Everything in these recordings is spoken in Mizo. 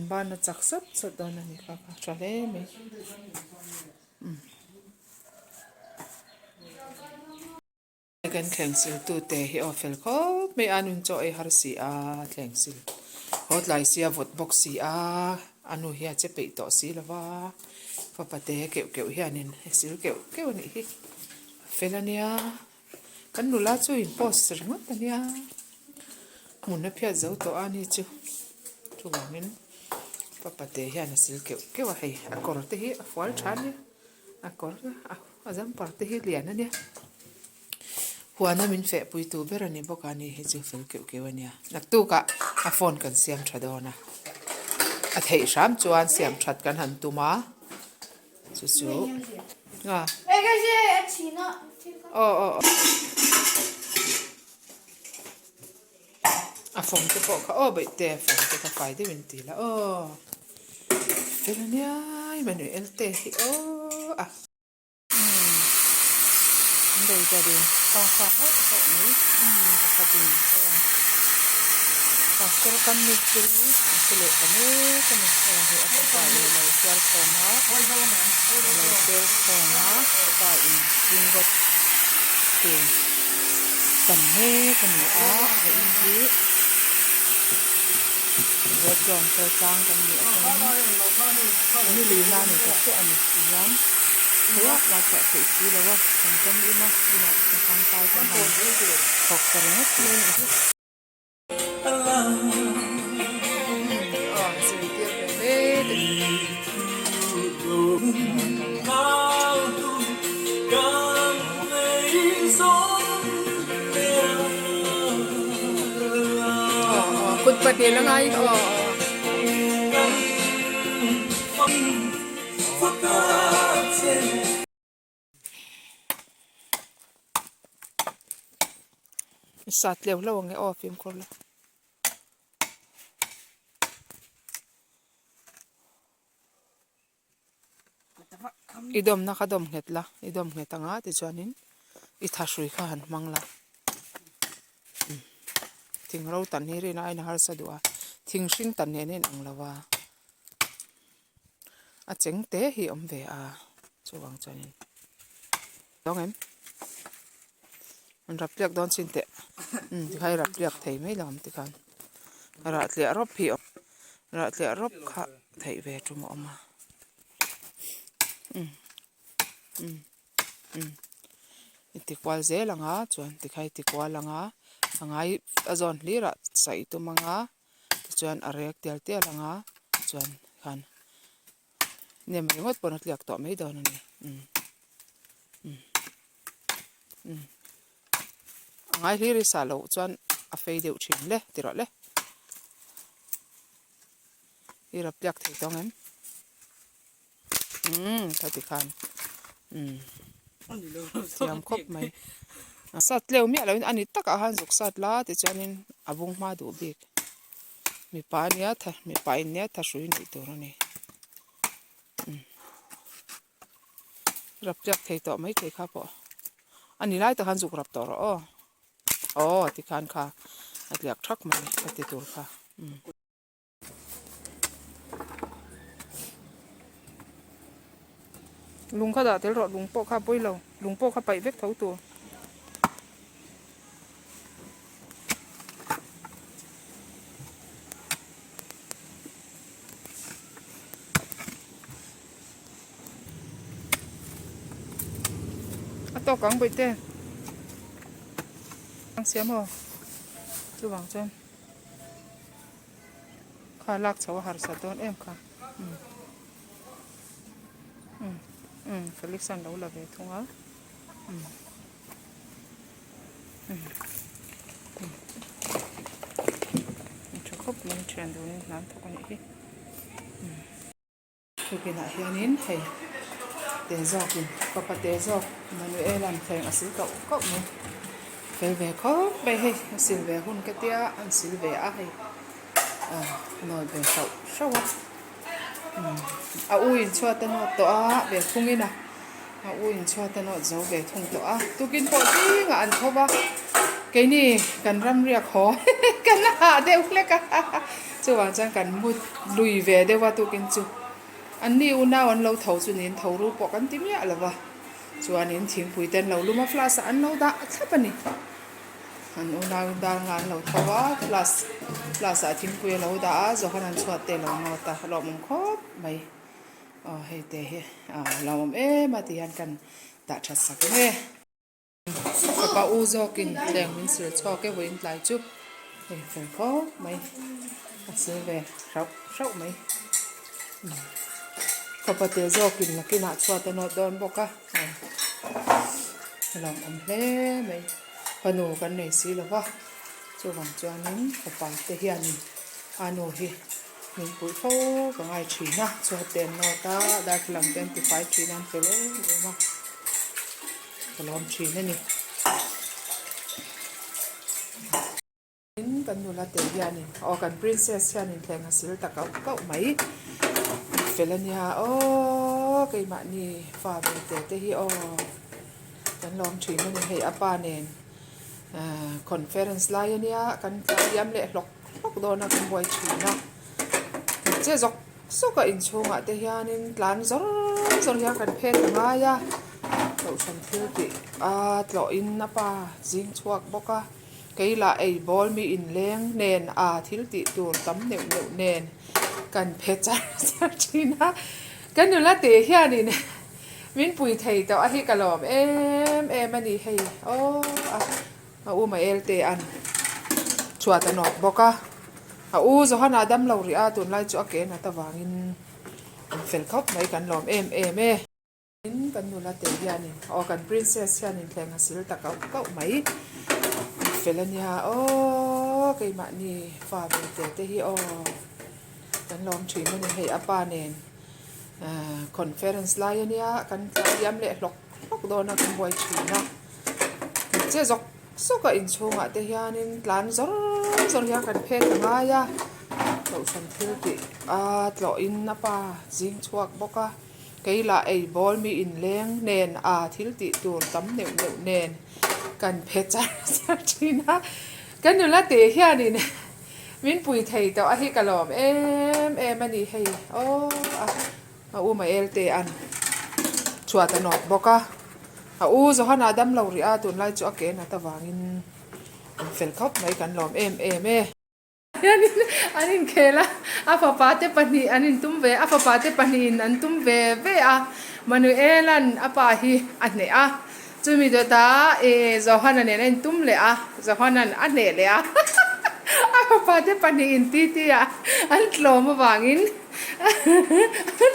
Ban a chak sawt sawt dawn a ni kha kha tha hle mai umm. Kan thleng sil tute hi aw fel khawp mai a nun chaw ei har si a thleng sil haw tlai sia vawt bawk si a a nu hi a che peih tawh si lo va fapa te keuh keuh hianin a sil keuh keuh a nih hi a fel a nia kan nula chu in post ringawt a nia hmun a phiat zo tawh a ni chu chuvangin fapa te hian a sil keuh keuh a hei a kawr te hi a fual tha a nia. A kawr a jumper te hi lian a nia huana min feh pui tu ber a ni bawk a ni hi chu fel keuh keuh a nia naktukah a phone kan siam tha dawn a a theih hram chuan siam that kan han tum a chu chu a aw aw A fawm te pawh kha aw baihte a fawm te kha fai deuh in ti la aw fel a nia Emmanuel te hi aw a. Umm an rei ta ding pa fa hauh hauh mai umm pakhat in aw pastor kan mistiri an che leh ta mek a ni aw hei a fapa in a lo sial khawm a a lo sel khawm a fapa in spring rod tur. Tam mek a ni a, a in hi red ground kal tlang kan nih atangin ni lui na a ni ta chiah a ni tihian khawiah lah chhuah theih si lo a kan tawm im a inah hna tangkai kan han thawk ta ringawt mai a nih hi. Kut pahnih la ngai aw. Sat leuh hlauh ang e aw fimkhur la. I dawmna kha dawm nghet la, i dawm nghet anga tichuanin i thahrui kha han hmang la. Thing ro tan hi rin aiin a harsa duh a, thing hring tan nen a inang lo a. A cheng te hi a awm ve a chuvang chuanin dawng em an rap tliak dawn chin teh umm tikhan i rap tliak thei mai lo ang tikhan rah tliah rawp hi a awm rah tliah rawp kha theih ve tum a awm a umm umm umm i ti kual zel ang a chuan tikhan i ti kual ang a a ngai a zawn hlir ah saih tum ang a. Tichuan a rek tial tial ang a chuan khan nem ringawt pawn a tliak tawh mai dawn a ni umm umm umm a ngai hlir i sah loh chuan a fei deuh thin le ti rawh le i rap tliak thei tawng em umm ka ti khan umm thiam khawp mai sat tleu miah loin a ni takah khan zuk sat la tichuanin a bung hma duh bik mipa ania tha mipa in nia tha hrui nih tur a ni umm rap tliak thei tawh mai thei kha pawh a ni lai tak khan zuk rap tawh rawh aw aw tikhan kha a tliak thak mai ka ti tur kha umm. Lung kha dah tel rawh lung pawh kha a pawi lo lung pawh kha paih vek tho tur. A tawk ang bawihte ang siam aw chuvang chuan. Kha lak chho a harsa dawn em kha umm umm umm Felix an lo la ve thung a umm umm umm a tha khawp mai thian dunin hna an thawk a nih hi umm. Tukinah hianin hei te zawkin fapa te zawk Manuel-a'n thleng a sil kauh kauh mai fel ve khawp mai hei a sil ve hun ka tia an sil ve a hei ah nawt ve hrauh hrauh a umm a u in chhuat a nawt tawh a ve thungin a a u in chhuat a nawt zo ve thung tawh a tukin pawh zingah an tho va. Keini kan ram riak haw kan hah deuh hlek a, chuvang chuan kan mu lui ve deuh a tukin chu an ni unau an lo tho chu niin tho ru pawh kan ti miah lo va, chuanin thingpui te an lo lum a flask ah an lo dah thlap a ni. An unau in dar nga an lo tho a, flask flask ah thingpui a lo dah a, Johan an chhuat te a lo nawt a, lawmawm khawp mai. Aw hei te hi a lawmawm em a ti hian kan dah that sak nge. Fapa u zawkin thleng min sil chhuak e vawiin tlai chu hei fel khawp mai a sil ve hrauh hrauh mai. Fapa te zawkin nakinah chhuat a nawt dawn bawk a a lawmawm hle mai. Fanu kan nei si lo va chuvang chuanin fapa te hianin a nu hi. Min puih fo ka ngai thin a, chhuat te an nawt a, darthlalang te an ti fai thin a, an fel em em a, ka lawm thin a ni. Tin, kan nula te hianin, aw kan princess hianin thleng a sil ta kauh kauh mai, an fel a nia aw keimahni fa ve te te hi aw kan lawm thin a ni, hei a pa nen ahh conference lai a nia kan tlan liam leh hlawk. hlawk dawn a kan buai thin a che zawk zawk a inchhungah te hianin tlan zawr zawr hian kan phet a ngai a kohhran thil tih a tlawhin a pa zing chhuak bawk a kei lah ei bawl mi inleng nen a thil tih tur tam neuh neuh nen kan phe char char thin a ka nula teh hianin min pui thei tawh a hi ka lawm em em a ni hei aw a. A u Mael te an chhuat a nawt bawk a, a u Johana dam lo rih a, tunlai chu a ke nat avangin an fel khawp mai kan lawm em em e. Tin kan nula te hianin aw kan princess hianin thleng a sil ta kauh kauh mai, an fel a nia aw keimahni fa ve te te hi aw kan lawm thin a ni hei a pa nen ahh conference lai a nia kan tlan liam leh hlawk hlawk dawn a kan buai thin a. Che zawk zawk a inchhungah te hianin tlan zawr zawr hian kan phet a ngai a, kohhran thil tih a tlawhin a pa zing chhuak bawk a, kei lah ei bawl mi inleng nen a thil tih tur tam neuh neuh nen kan phe char char thin a, ka nula te hianin min pui thei tawh a hi ka lawm em em a ni hei aw a. A u Mael te an chhuat a nawt bawk a, a u Johana dam lo rih a, tunlai chu a ke nat avangin an fel khawp mai kan lawm em em e. Hianin an inkhel a, a fapa te pahnih an intum ve, a fapa te pahnihin an tum ve ve a, Manuela'n a pa hi a hneh a, chumi dawtah e Johana nen a intum leh a, Johana'n a hneh leh a, a fapa te pahnihin titi ah an tlawm avangin. A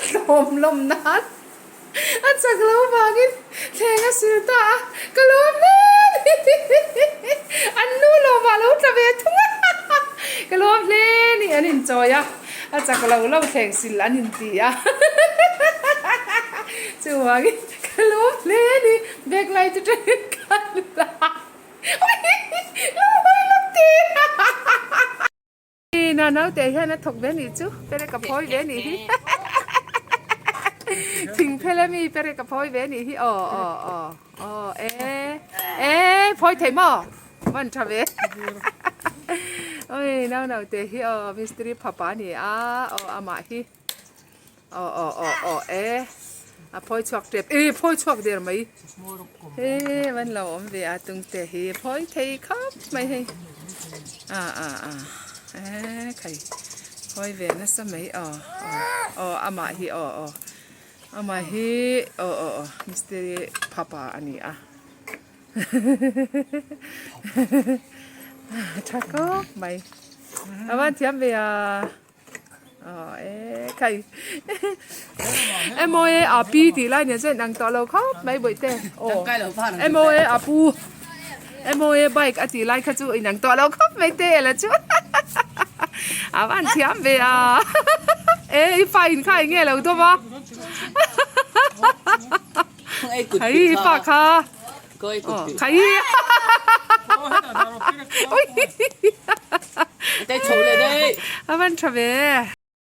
tlawm lawm nan a chak lo vangin thleng a sil ta a, ka lawm hle ni an nu lawmah lo tla ve thung a, ka lawm hle ni an inchawi a, a chak lo lo thleng sil an inti a, chuvangin ka lawm hle ni backlight atangin ka la lo hawi lawk teh. Na naute hian a thawk ve nih chu perek a phawi ve nih hi thing phel ami perek a phawi ve nih hi aw aw aw aw e e phawi thei maw van tha ve oi nau naute hi aw mistiri phapa a ni a aw amah hi aw aw aw aw e a phawi chhuak tep e phawi chhuak der mai he van lo awm ve a tungte hi phawi thei khawp mai hei a a a e khai phawi ve nasa mai aw aw aw amah hi aw aw amah hi aw aw aw mistiri phapa a ni a tha khawp mai a van thiam ve a. Khai MOA a pi tih lai nen chuan ang tawh lo khawp mai bawihte aw MOA a pu MOA bike a tih lai kha chu inang tawh lo khawp mai te la chu a van thiam ve a e i fa in kha eng nge lo dawm a khai i fa kha khai a van tha ve.